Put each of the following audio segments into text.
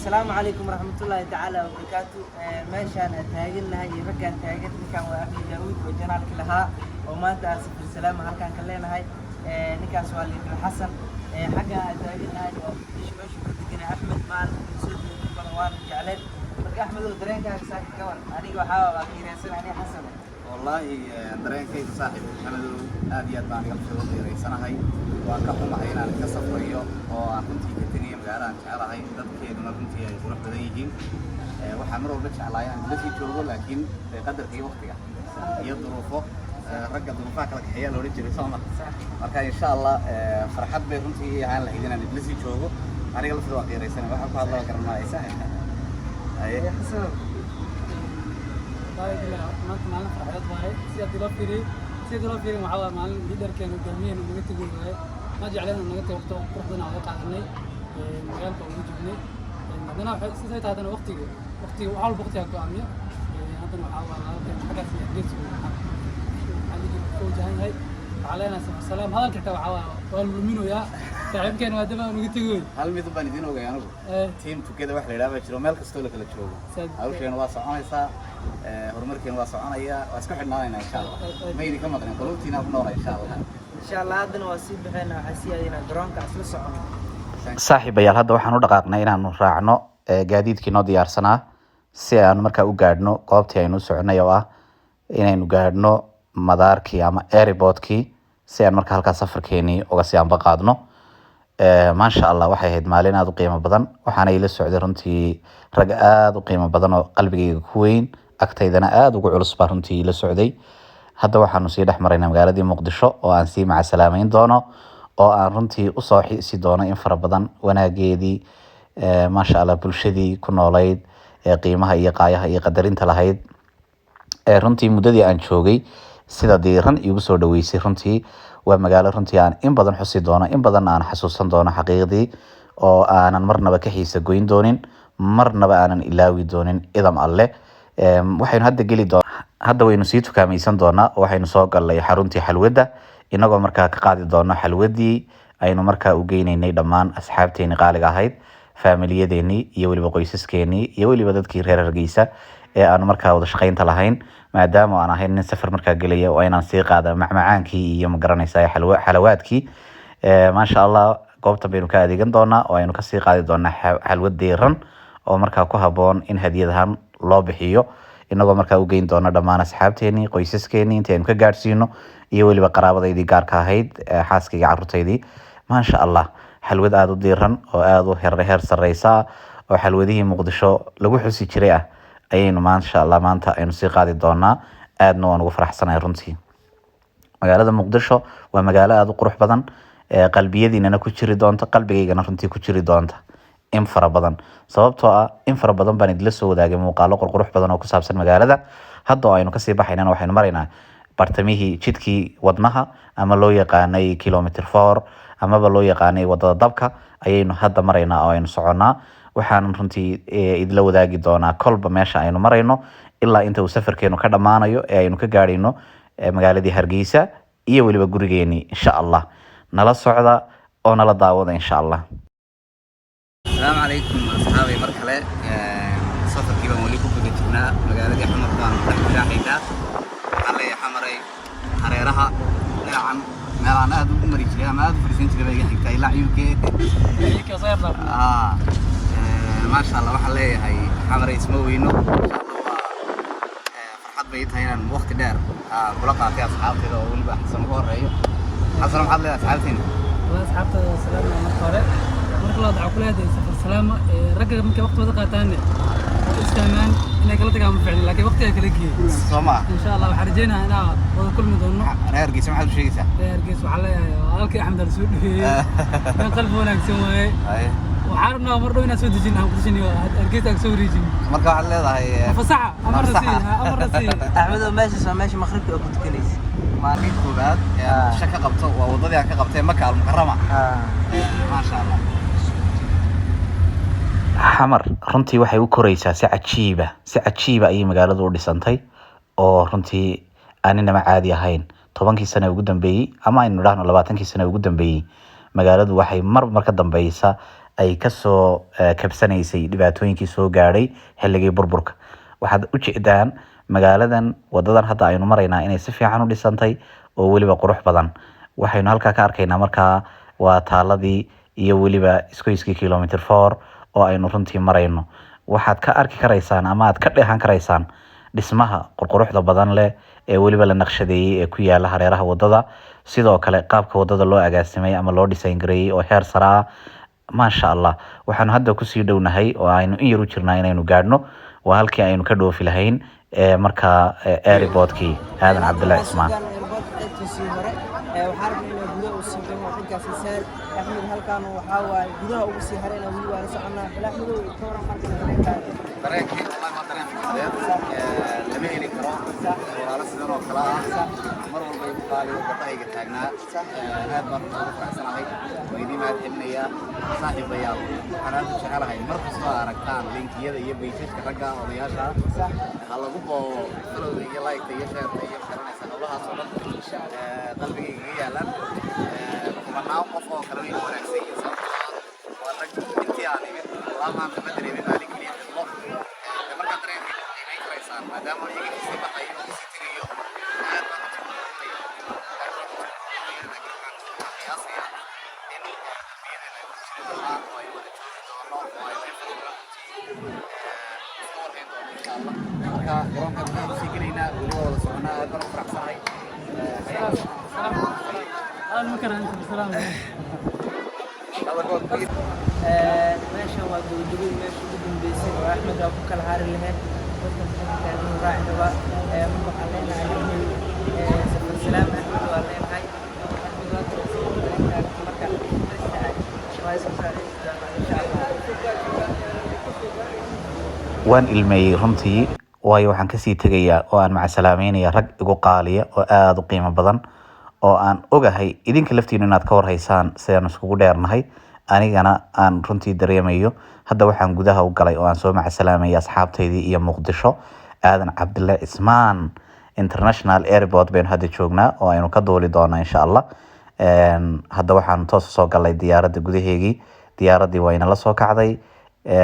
Asalaamu calaykum waraxmatullaahi tacaala wabarakaatu. Meeshaan aan taagannahay iyo raggaan taagan, ninkaan waa Axmed Daawuud oo channelki lahaa oo maanta aan safar salaama halkaan ka leenahay. Ninkaas waa Liidar Xasan. Xagga aan taagannahay waa Muqdisho, meeshu ku deganay Axmed maalin soo jeedin badan waana jecleen. Marka Axmed oo dareenkaaga saaka ka war? Aniga waxaa waa kiireysan aniga Xasan. Wallaahi dareenkayga, saaxiib Maxamedow, aad iyo aad baan iga soo qiiraysanahay. Waan ka xumahay inaan ka safrayo oo aan runtii ka tegayo magaaladaan jecelahay, dadkeeduna runtii ay qurux badan yihiin. Waxaan mar walba jeclahay inaan la sii joogo, laakiin dee qadarka iyo waqtiga iyo duruufo, ragga duruufaha kala kaxeeya la odhan jiray, soo ma? Marka insha Allah farxad bay runtii ii ahaan lahayd inaan idla sii joogo. Aniga lafta waa qiiraysanay, waxaan ku hadlaba garan maaysa. Haye. Xasan. Wallaahi billahi, horta maanta maalin farxadeed waaye. Si haddii loo fiiriyo, si haddii loo fiiriyo, waxaa waaye maalin leaderkeena, hogaamiyaheena naga tegi waaye. Ma jecleen inuu naga tago. Waqti qurux badan aan wada qaadanay, magaalka ugu joognay. Haddana waxay siday tahay, haddana waqtiga wax walba waqtigaa go'aamiya. Haddana waxaa waaye walaalkeen xaggaas iyo Hargeysa waxaa la jiro ku wajahan yahay. Waxaa leenahay safar salaam. Hadalka xitaa waxaa waaye waa luminayaa saaxiibkeena maadaama uu naga tegi wey. Hal mid baan idiin ogay anigu, team together wax la yidhaha baa jiro. Meel kastoo la kala joogo, hawsheena waa soconaysaa, horumarkeena waa soconaya, waa isku xidhnaanayna insha Allah. Ma idinka maqlin, qulubtiina ku noola insha Allah. Insha Allah haddana waa sii baxeena, waxaa sii aadaynaa garoonka, isla socono. Saaxiibayaal, hadda waxaan u dhaqaaqnay inaanu raacno gaadiidkii noo diyaarsanaa si aanu markaa u gaadhno goobtii aynu u soconay, oo ah inaynu gaadhno madaarkii ama airportkii, si aan markaa halkaas safarkeenii uga sii anba qaadno. Maasha Allah, waxay ahayd maalin aada u qiimo badan. Waxaana ila socday runtii rag aada u qiimo badan oo qalbigayga ku weyn, agtaydana aada ugu culus baa runtii ila socday. Hadda waxaanu sii dhex maraynaa magaaladii Muqdisho oo aan sii macasalaameyn doono, oo aan runtii usoo xiisi doono in fara badan wanaageedii, maasha Allah, bulshadii ku noolayd ee qiimaha iyo qaayaha iyo qadarinta lahayd, ee runtii muddadii aan joogay sida diiran iigu soo dhaweysay. Runtii waa magaalo runtii aan in badan xusi doono, in badan aan xasuusan doono xaqiiqdii, oo aanan marnaba ka xiisa goyn doonin, marnaba aanan ilaawi doonin, idam Alle. Waxaynu hadda geli doon, hadda waynu sii tukaamaysan doonaa oo waxaynu soo galnay xaruntii xalwadda, inagoo markaa ka qaadi doono xalwadii aynu markaa u geynaynay dhammaan asxaabteeni qaaliga ahayd, faamiliyadeenii iyo weliba qoysaskeenii iyo weliba dadkii reer Hargeysa ee aanu markaa wada shaqaynta lahayn. Maadaama aan ahayn nin safar markaa gelaya, waa inaan sii qaada macmacaankii iyo, magaranaysaa, xalawaadkii. Maasha Allah, goobtan baynu ka adeegan doonaa oo aynu kasii qaadi doonaa xalwad diiran oo markaa ku haboon in hadiyad ahaan loo bixiyo, inagoo markaa u geyn doono dhammaan asxaabteenii, qoysaskeenii intii aynu ka gaadhsiino, iyo weliba qaraabadaydii gaarka ahayd, xaaskayga, carruurtaydii. Maasha Allah, xalwad aada u diiran oo aada u heer sareysa oo xalwadihii Muqdisho lagu xusi jiray ah ayaynu, maasha Allah, maanta aynu sii qaadi doonaa. Aadna waan ugu faraxsanahay runtii. Magaalada Muqdisho waa magaalo aada u qurux badan, qalbiyadiinana ku jiri doonta, qalbigaygana runtii ku jiri doonta in fara badan, sababtoo ah in fara badan baan idila soo wadaagay muuqaalo qurqurux badan oo ku saabsan magaalada. Hadda oo aynu kasii baxaynana waxaynu maraynaa bartamihii jidkii wadnaha ama loo yaqaanay Kilometer 4 amaba loo yaqaanay wadada dabka ayaynu hadda maraynaa oo aynu soconnaa. Waxaan runtii idila wadaagi doonaa kolba meesha aynu marayno ilaa inta uu safarkeenu ka dhammaanayo ee aynu ka gaadhayno magaaladii Hargeysa iyo weliba gurigeenii, insha Allah. Nala socda oo nala daawada, insha Allah. Asalaamu calaykum asxaabay, mar kale safarkii baan weli ku guda jirnaa. Magaaladii Xamar baan dhex mushaaxaynaa. Waxaan leeyahay Xamaray hareeraha dhinacan meel aan aad ugu mari jiray ama aad u fariisan jiray baa iga xigtaa ilaa UK. Maasha Allah, waxaan leeyahay Xamaray isma weyno. Insha Allah waa farxad bay tahay inaan waqti dheer aan kula qaatay asxaabtayda oo weliba Xasan ugu horeeyo. Xasan, maxaad leedahay asxaabteena? والله asxaabta salaam. Marka hore, marka labaad, waxaa ku leedahay safar salaama. Ragga markay waqti wada qaataan oo isfahmaan, inay kala tagaan ma ficlin, laakiin waqtigaa kala geeyey. Soo ma? Insha Allah waxaan rajeynayaa inaan wada kulmi doono. Reer Hargeysa maxaad u sheegaysaa? Reer Hargeysa waxaa leeyahay walaalkii Axmed al soo dhaweeyey, nin qalbi wanaagsan waaye. Waxaan rabnaa mar dhow inaan soo dejin aan Muqdisho iyo Hargeysa aan soo wareejin. Marka waxaad leedahay fasaxa amarna sii. Fasaxa. Amarna sii. Axmedo, meeshaas waa meesha maqribka oo ku tukanaysa. Maalin koowaad ee aan Muqdisho ka qabto waa waddadii aan ka qabtay Maka Almukarama. Maasha Allah. Xamar runtii waxay u koraysaa si cajiiba, si cajiiba ayay magaaladu u dhisantay oo runtii aaninama caadi ahayn. 10kii sane ugu dambeeyey, ama aynu idhahno 20kii sane ugu dambeeyey, magaaladu waxay mar mar ka dambeysa ay kasoo kabsanaysay dhibaatooyinkii soo gaadhay xilligii burburka. Waxaad u jeedaan magaaladan, wadadan hadda aynu maraynaa inay si fiican u dhisantay oo weliba qurux badan. Waxaynu halkaa ka arkaynaa markaa waa taaladii iyo weliba isgoyskii Kilometer 4 oo aynu runtii marayno. Waxaad ka arki karaysaan ama aad ka dheehan karaysaan dhismaha qurquruxda badan leh ee weliba la naqshadeeyey ee ku yaala hareeraha wadada. Sidoo kale qaabka wadada loo agaasimay ama loo design gareeyey oo heer sare ah, maasha Allah. Waxaanu hadda kusii dhownahay oo aynu in yar u jirnaa inaynu gaadhno waa halkii aynu ka dhoofi lahayn ee markaa airportkii Aadan Cabdulle Cismaan. Airportka qaybtiisii hore waxaan rabnay inaan gudaha u sii galno dhankaasi saal Axmed. Halkaan waxaa waaye gudaha ugu sii harayna, weli waa la soconaa. Bal Axmedow, ka waran marka dareenkaaga? Dareenkii wallahi waa dareen farxadeed. Lama heli karo walaalo sidan oo kale ah, mar walba igu qaali oo gabdhahayga taagnaa. Aad baan runta ugu faraxsanahay, waa idiin mahad celinayaa, saaxiibayaal. Waxaan aad u jecelahay mar kastoo aragtaan linkiyada iyo pages-ka ragga odayaasha ha lagu boobo followda iyo like-ta iyo share-ta iyo garanaysa howlahaas oo dhan. Qalbigayga iga yaalaan kumanaan qof oo kale way wanaagsan yihiin, sababtoo ah waa rag intii aan imid ilaa maanta ma dareemin maalin keliya cidlo. Markaa dareenkayga qiimayn karaysaan maadaama iyaga kasii baxayo oo kasii tegayo. Aad baan runtii u muujinaya, aad baan runtii u muujinaya, laakiin waxaan qiyaasayaa in qalbiyadeena ay wada jiri doonaan oo ay wada joogi doono oo ay meel fudud runtii iska warhayn doono, insha Allah. Marka garoonka gudaha usii gelaynaa, weli waa wada soconaa. Aad baan u faraxsanahay. Hada ma karaan salaam. Meeshan waa gabagabadii, meesha ugu dambeysay oo Axmed waa ku kala hari lahayd. Dadka taagan raaci rabaa. Marka waxaan leenahay Axmed, safar salaam. Axmed waa leenahay. Axmed waa dareenkaaga marka mar saddexaad waa isku saaraysi doonaa, insha Allah. Waan ilmeeyey runtii, waayo waxaan kasii tegayaa oo aan macasalaameynaya rag igu qaaliya oo aada u qiimo badan oo aan ogahay idinka laftiinu inaad ka warhaysaan sidaan iskugu dheernahay, anigana aan runtii dareemayo. Hadda waxaan gudaha u galay oo aan soo macasalaamaya asxaabtaydii iyo Muqdisho. Aadan Cabdille Cismaan International Airport baynu hadda joognaa oo aynu ka duuli doonaa, insha Allah. Hadda waxaanu toos usoo galay diyaaradda gudaheegii. Diyaaraddii waa inala soo kacday.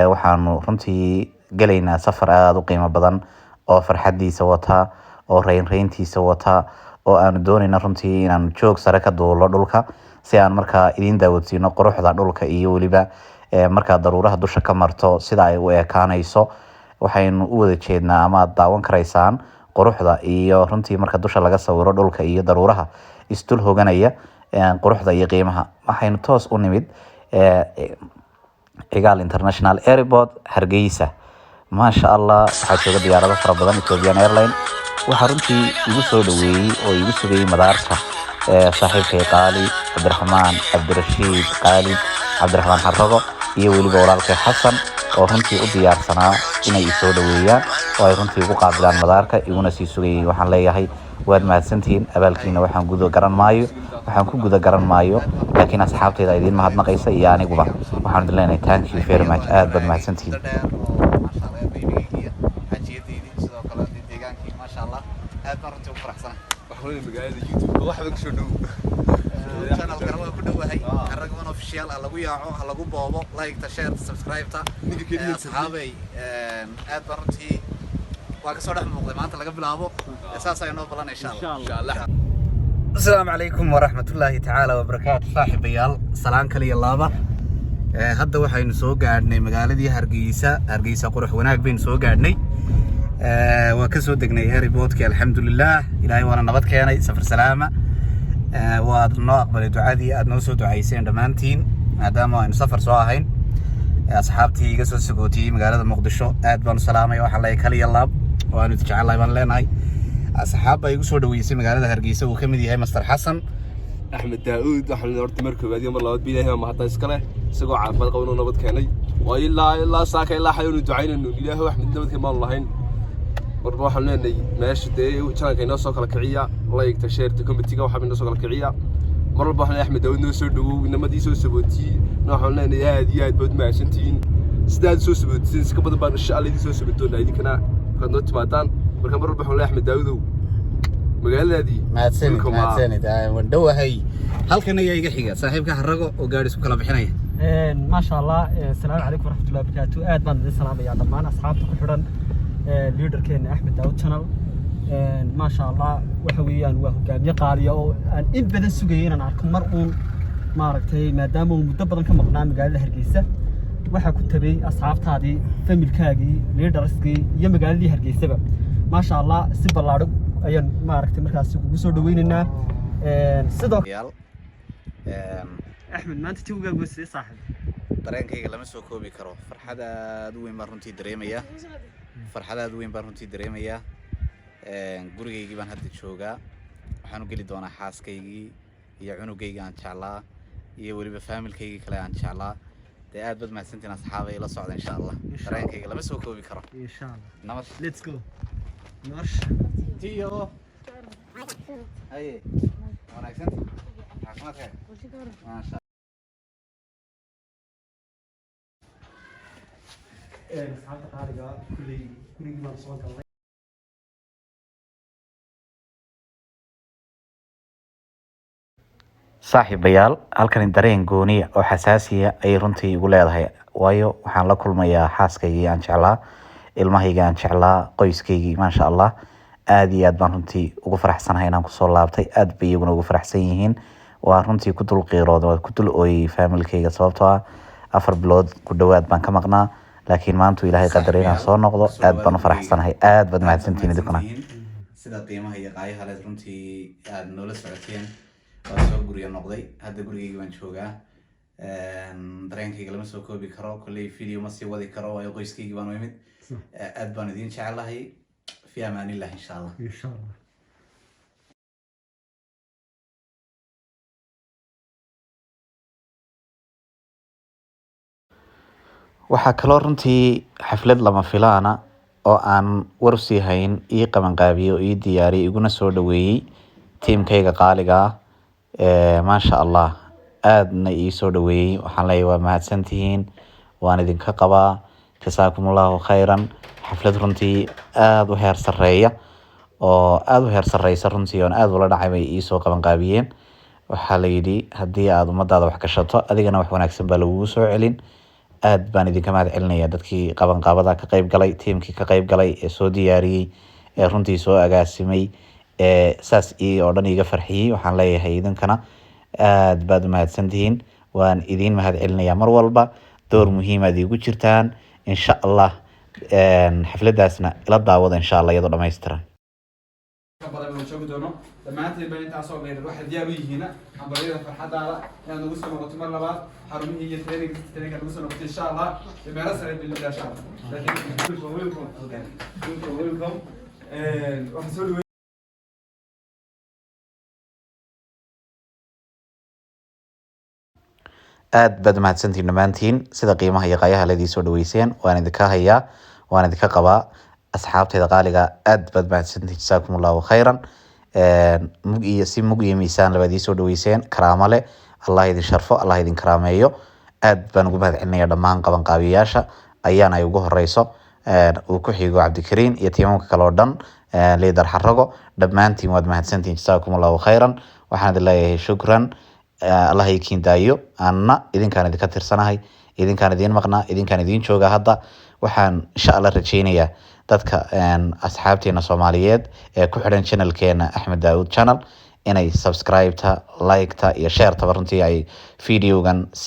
Waxaanu runtii gelaynaa safar aada u qiimo badan oo farxadiisa wata oo reynreyntiisa wata oo aanu doonayno runtii inaanu joog sare ka duulo dhulka si aan markaa idiin daawadsiino quruxda dhulka iyo weliba markaa daruuraha dusha ka marto sida ay u ekaanayso. Waxaynu u wada jeednaa ama aad daawan karaysaan quruxda iyo runtii marka dusha laga sawiro dhulka iyo daruuraha isdul hoganaya, quruxda iyo qiimaha. Waxaynu toos u nimid Cigaal International Airport, Hargeysa. Maasha Allah, waxaa jooga diyaarado fara badan, Ethiopian Airline. Waxaa runtii igu soo dhaweeyey oo igu sugayey madaarka saaxiibkay qaali Cabdiraxmaan Cabdirashiid Qaalib Cabdiraxmaan Xarago iyo weliba walaalkay Xasan oo runtii u diyaarsanaa inay isoo dhaweeyaan oo ay runtii igu qaabilaan madaarka, iguna sii sugayey. Waxaan leeyahay waad mahadsantihiin, abaalkiina waxaan guda garan maayo, waxaan ku guda garan maayo, laakiin asxaabtayda idiin mahadnaqaysa iyo aniguba waxaan idin leenahay thank you very much, aad baad mahadsantihiin. Dheer oo maasha Allah babygaygii, xajiyadeydii, sidoo kale deegaankii, maasha Allah, aad baan runtii ugu faraxsanahay. Waxaan magaalada YouTube waxba kusoo dhow. Channelkana waa ku dhowahay, Xaragman Official ha lagu yaaco, ha lagu boobo like-ta, share, subscribe-ta. Ninka keliya. Asxaabay, aad baan runtii waa kasoo dhex muuqday maanta laga bilaabo, saas ayaa noo balan, insha Allah. Insha Allah. Asalaamu calaykum waraxmatullaahi tacaala wabarakaatu, saaxiibayaal. Salaan kaliya laaba. Hadda waxaynu soo gaadhnay magaaladii Hargeysa. Hargeysa qurux wanaag baynu soo gaadhnay. Waa ka soo degnay airportkii, alxamdulilah, Ilaahay waana nabad keenay. Safar salaama. Waad noo aqbalay ducadii aad noo soo ducayseen dhammaantiin maadaama aynu safar soo ahayn. Asxaabtii iga soo sagootiyey magaalada Muqdisho aad baan u salaamay, waxaan leeyahay kaliya laab, waanu idin jecelahay baan leenahay. Asxaab baa igu soo dhaweysay magaalada Hargeysa, uu ka mid yahay Master Xasan. Axmed Daauud. Waxaan horta mar koowaad iyo mar labaad ba Ilaahay baa mahadda iska leh, isagoo caafimaad qaban oo nabad keenay. Waa ilaa saaka ilaa xayonu ducaynayno Ilaahay Axmed nabad maanu lahayn. Marba waxaan leenahay meesha dee channelka inoo soo kala kiciya, like-ta, share-ta, comment-iga, waxaa inoo soo kala kiciya. Mar walba waxaan leeyahay Axmed Daauud noo soo dhawow, inamadii soo sabootiyey. Waxaan leenahay aad iyo aad baad mahadsantihiin sidaad soo sabootiseen, iska badan baan insha Allah idin soo saboon doonaa idinkana markaad noo timaadaan. Marka mar walba waxaan leeyahay Axmed Daaudow, magaaladaadii. Mahadsanid. Welcome. Mahadsanid. Waan dhowahay. Halkan ayaa iga xiga saaxiibka Xarago oo gaari isku kala bixinaya. Maasha Allah. Asalaamu calaykum waraxmatullahi wabarakaatu. Aad baan idin salaamayaa dhammaan asxaabta ku xidhan leaderkeena Axmed Daawud Channel. Maasha Allah, waxa weeyaan waa hogaamiye qaaliya oo aan in badan sugayay inaan arko mar uun, maaragtay, maadaama uu muddo badan ka maqnaa magaalada Hargeysa. Waxaa ku tabay asxaabtaadii, familkaagii, leaderskii iyo magaaladii Hargeysaba. Maasha Allah, si ballaadhan ayaan, maaragtay, markaasi kugu soo dhaweynaynaa. Sidoo Yaal. Axmed, maanta jawigaagu waa sidee, saaxiib? Dareenkayga lama soo koobi karo. Farxad aad u weyn baan runtii dareemayaa, farxad aad u weyn baan runtii dareemayaa. Gurigaygii baan hadda joogaa. Waxaan u geli doonaa xaaskaygii iyo cunugaygii aan jeclaa iyo weliba faamilkaygii kale aan jeclaa. Dee aad baad mahadsantiin asxaaba, ila socda insha Allah. Insha. Dareenkayga lama soo koobi karo. Insha Allah. Nabad. Let's go, marsh. Tiyo, haye, wanaagsan, caafimaadka, maasha. Asxaabta qaaliga, kulley gurigii baan soo galnay. Saaxiibayaal, halkani dareen gooniya oo xasaasiya ayay runtii igu leedahay, waayo waxaan la kulmayaa xaaskaygii aan jeclaa, ilmahaygii aan jeclaa, qoyskaygii. Maasha Allah, aad iyo aad baan runtii ugu faraxsanahay inaan kusoo laabtay. Aad bay iyaguna ugu faraxsan yihiin. Waan runtii ku dul qiirooday, waan ku dul ooyey faamilkayga, sababtoo ah 4 bilood ku dhowaad baan ka maqnaa, laakiin maanta Ilaahay qadaray inaan soo noqdo. Aad baan u faraxsanahay. Aad baad mahadsantihiin idinkuna. Sida qiimaha iyo qaayaha leed runtii aad noola socoteen, waa soo guryo noqday. Hadda gurigaygii baan joogaa. Dareenkayga lama soo koobi karo. Kolley video ma sii wadi karo, waayo qoyskaygii baan u imid. Aad baan idiin jecelahay. Fi amaanillah, insha Allah. Insha Allah. Waxaa kaloo runtii xaflad lama filaana oo aan war usii hayn ii qabanqaabiyey oo ii diyaariyey, iguna soo dhaweeyey tiimkayga qaaliga ah. Maasha Allah, aadna ii soo dhaweeyey. Waxaan leeyahay waa mahadsantihiin, waan idinka qabaa, jasaakum Allahu khayran. Xaflad runtii aada u heer sareeya oo aada u heer sareysa runtii oon aada ula dhacay bay iisoo qabanqaabiyeen. Waxaa la yidhi, haddii aada ummadaada wax gashato, adigana wax wanaagsan baa lagugu soo celin. Aad baan idinka mahad celinaya dadkii qabanqaabada ka qayb galay, tiimkii ka qayb galay ee soo diyaariyey, ee runtii soo agaasimay, ee saas ii oo dhan iiga farxiyey. Waxaan leeyahay idinkana aad baad u mahadsantihiin. Waan idiin mahad celinayaa mar walba. Door muhiimaad iigu jirtaan. Insha Allah, xafladaasna ila daawada insha Allah iyadoo dhammaystiran. Ka badan oo joogi doono dhammaantiin ba intaasoo dheer waxay diyaar u yihiin hambalyada farxadaada inaad nagu soo noqoto mar labaad xarumihii iyo training traininka nagu soo noqoto insha Allah iyo meelo sare billah insha Allah. Welcome, welcome, welcome, welcome. Waxaan soo dhaweyn Aad baad umahadsantihiin dhammaantiin sida qiimaha iyo qaayaha leedii soo dhaweyseen. Waan idinka hayaa, waan idinka qabaa, asxaabtayda qaaliga. Aad baad mahadsantihiin, jasaakum Allahu khayran. Mug iyo si mug iyo miisaan labaad ii soo dhaweyseen, karaamo leh. Allah idin sharfo, Allah idin karaameeyo. Aad baan ugu mahad celinaya dhammaan qabanqaabiyayaasha ayaana ay ugu horeyso, uu ku xigo Cabdikariin iyo tiimamka kale oo dhan, liidar Xarago. Dhammaantiin waad mahadsantihiin, jasaakum Allahu khayran. Waxaan idin leeyahay shukran. Allah ikiin daayo. Anna idinkaan idinka tirsanahay, idinkaan idiin maqnaa, idinkaan idiin jooga. Hadda waxaan insha Allah rajeynayaa dadka asxaabteena Soomaaliyeed ee ku xidhan channelkeena Axmed Daawud Channel inay subscribe-ta, like-ta iyo share-taba runtii ay videogan.